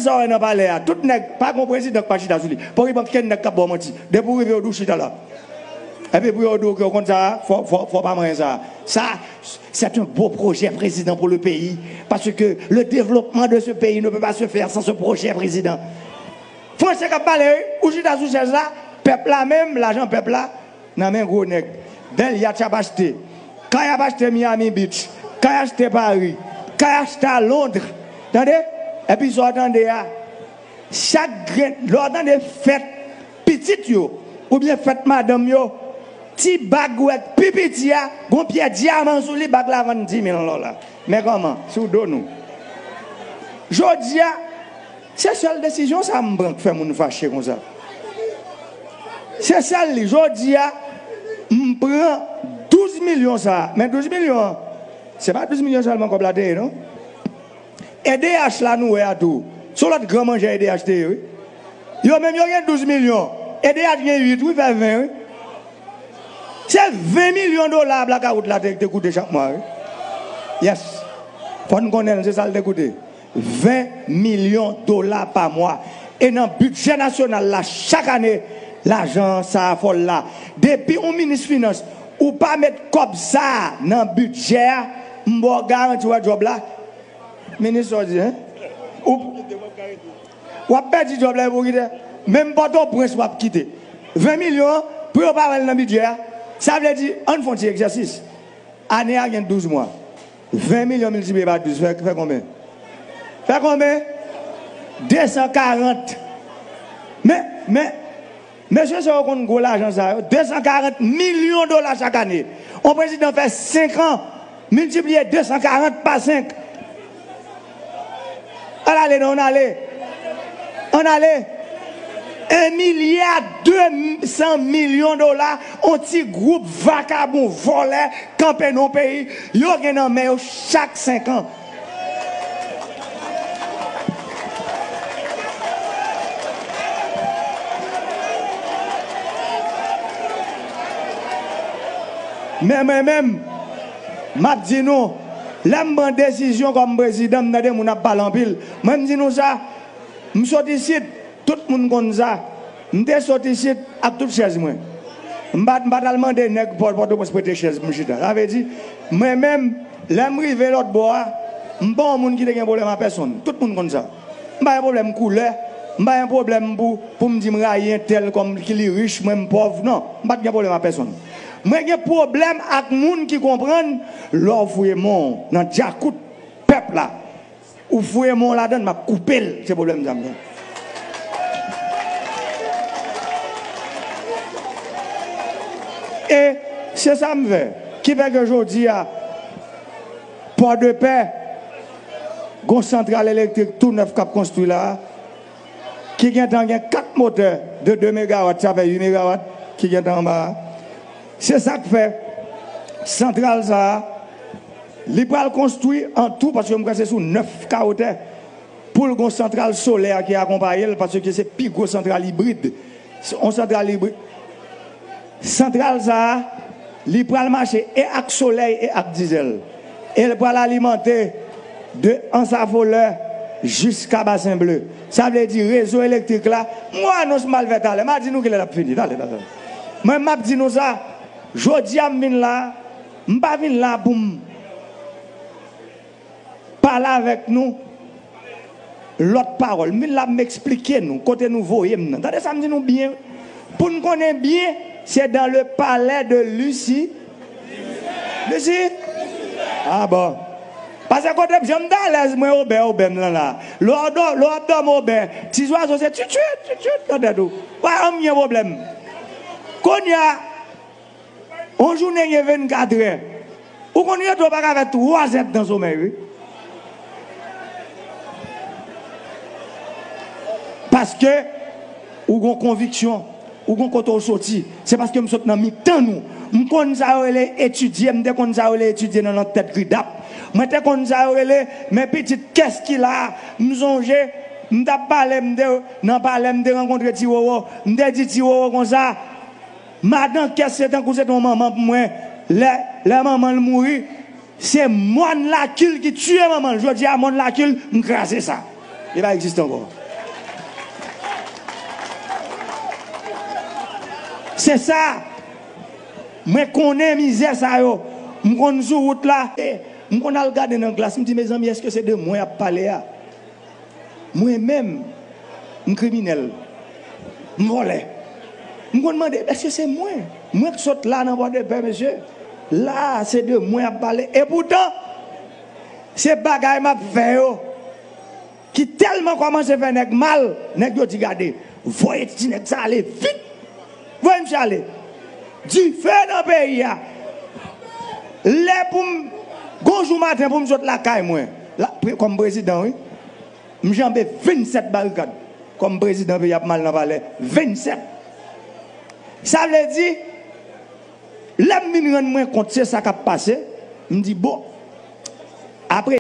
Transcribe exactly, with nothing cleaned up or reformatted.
Sa w wè nan palè a, tout nèg, pa gen prezidan k pa chita sou li. Pòkipan, kenn nèg k ap ba w manti. Depi w rive, yo di w chita la. Epi pou yo di w ke w konn sa, fò, fò, fò pa manyen sa. Ça, c'est un beau projet, président, pour le pays. Parce que le développement de ce pays ne peut pas se faire sans ce projet, président. Franse k ap pale, wi. Ou chita sou chèz la, pèp la menm, lajan pèp la, nan men gwo nèg. Bèl yat y ap achte. Kay ap achte Miami Beach. Kay achte Paris. Kay achte a Londres. Tande? Epi sa w tande a, chak grenn, lè w tande fèt pitit yo, oubyen fèt madanm yo, ti bag ou wè k pi piti a, gon pyè dyaman sou li, bag la vann dis mil dola. Men kòman? Sou do nou. Jodi a, se sèl desizyon sa m pran k fè moun fache konsa. Se sèl li. Jodi a, m pran douz milyon sa. Men douz milyon an, se pa douz milyon sèlman kòb la te ye, non? E D H la nou wè a tou. Se yon lòt gran manjè E D H te ye, wi. Yo menm yo gen douz milyon. E D H gen uit, wi, fè ven, wi. Se ven milyon dola blakawout la te, te koute chak mwa, wi. Yes. Fò n konnen l, se sa l te koute. Ven milyon dola pa mwa. E nan bidjè nasyonal la, chak ane, lajan sa a fò l la. Depi yon minis finans, ou pa met kòb sa a nan bidjè a, m ba w garanti, w wè djòb la. Minis sa w di, en? Ou, w ap pèdi djòb la epi w kite. Menm Pòtoprens w ap kite. Ven milyon an, pou yo pa wè l nan bidjè a, sa vle di, ann fè yon ti egzèsis. Ane a gen douz mwa. Ven milyon miltipliye pa douz, fè, fè konbyen? Fè konbyen? De san karant. Men, men, mesye sa yo konn gwo lajan sa yo. De san karant milyon dola chak ane. On prezidan fè senk an, miltipliye de san karant pa senk. Ann ale, non, ann ale. Ann ale. Un milliard deux cents millions dola, on ti gwoup vakabon, vòlè, kanpe nan yon peyi, yo gen nan men yo chak senk an. Men mwen menm, m ap di nou, lè m pran desizyon kòm prezidan, m tande moun ap pale anpil. Mwen, m di nou sa, m sot isit, tout moun konn sa. M te sot isit ak tout chèz mwen. M pa, m pa t al mande nèg Pò-, Pòtoprens prete chèz pou m chita. Sa vle di, mwen menm, lè m rive lòt bò a, m pa yon moun ki te gen pwoblèm a pèsonn. Tout moun konn sa. M pa gen pwoblèm koulè. M pa gen pwoblèm pou, pou m di m rayi entèl kòm ki li rich, mwen m pòv. Non, m pa t gen pwoblèm a pèsonn. Mwen gen pwoblèm ak moun ki konprann lè w fouye men w nan djakout pèp la, ou fouye men w ladan l, m ap koupe l. Se pwoblèm sa m gen. E se sa m fè. Ki fè ke jodi a, Pòdepè, gon santral elektrik tou nèf k ap konstwi la a, ki gentan gen kat motè de de megawat, sa fè uit megawat ki gentan anba a. Se sa k fè santral sa a, li pral konstwi an tou, paske m kwè se sou nèf ka wotè, pou l gon santral solè ki akonpaye l, paske se pi gwo santral ibrid. Se yon santral ibrid. Santral sa a, li pral mache e ak solèy e ak dizèl. E l pral alimante de Ansafolè jiska Basen Ble. Sa vle di rezo elektrik la, m gon anons m al fè talè. M a di nou kilè l ap fini. Talè, talè. Mwen, m ap di nou sa. Jodi a, m vin la. M pa vin la pou m pale avèk nou lòt pawòl. M vin la pou m eksplike nou kote nou voye m nan. Tande sa m di nou byen. Pou n konnen byen, se dans le palais de Lucie. Lucie? Ah bon. Paske kote m, jan m t alèz, mwen, obè, obè m lan la. Lè w dò-, lè w ap dòmi obè, ti zwazo se tchitchit, tchitchit nan tèt ou. Pa janm gen pwoblèm. Kounye a, yon jounen gen vennkatrè. Ou konn rete w pa ka fè twa zèdtan somèy, wi. Paske ou gon konviksyon, ou gon kote w soti. Se paske m sot nan mitan nou. M konn sa yo rele etidye, m te konn sa yo rele etidye nan, nan tèt Gridap. Mwen te konn sa yo rele, men pitit kès ki la a. M sonje, m t ap pale, m te, nan palè, m te rankontre Ti Wowo. M te di Ti Wowo konsa, madan kès se tankou se te yon manman pou mwen. Lè, lè manman l mouri, se mòn Lakil ki tiye manman l. Jodi a, mòn Lakil, m kraze sa. Li pa egziste ankò. Se sa. Mwen konnen mizè sa yo. M konn sou wout la. E m konn al gade nan glas, m di, mezanmi, èske se de mwen y ap pale a? Mwen menm, m kriminèl. M vòlè. M konn mande, èske se mwen? Mwen k sot la nan Pòdepè, mesye. La, se de mwen y ap pale. Epoutan, se bagay m ap fè yo ki tèlman kòmanse fè nèg mal, nèg yo di, gade, voye ti nèg sa ale vit. Voye misye ale. Dife nan peyi a. Lè pou m, gon jou maten pou m sot lakay mwen, la, pre- kòm prezidan, wi, m janbe vennsèt barikad. Kòm prezidan peyi ap mal nan palè, vennsèt. Sa vle di, lè m vin rann mwen kont, se sa k ap pase, m di, bon, apre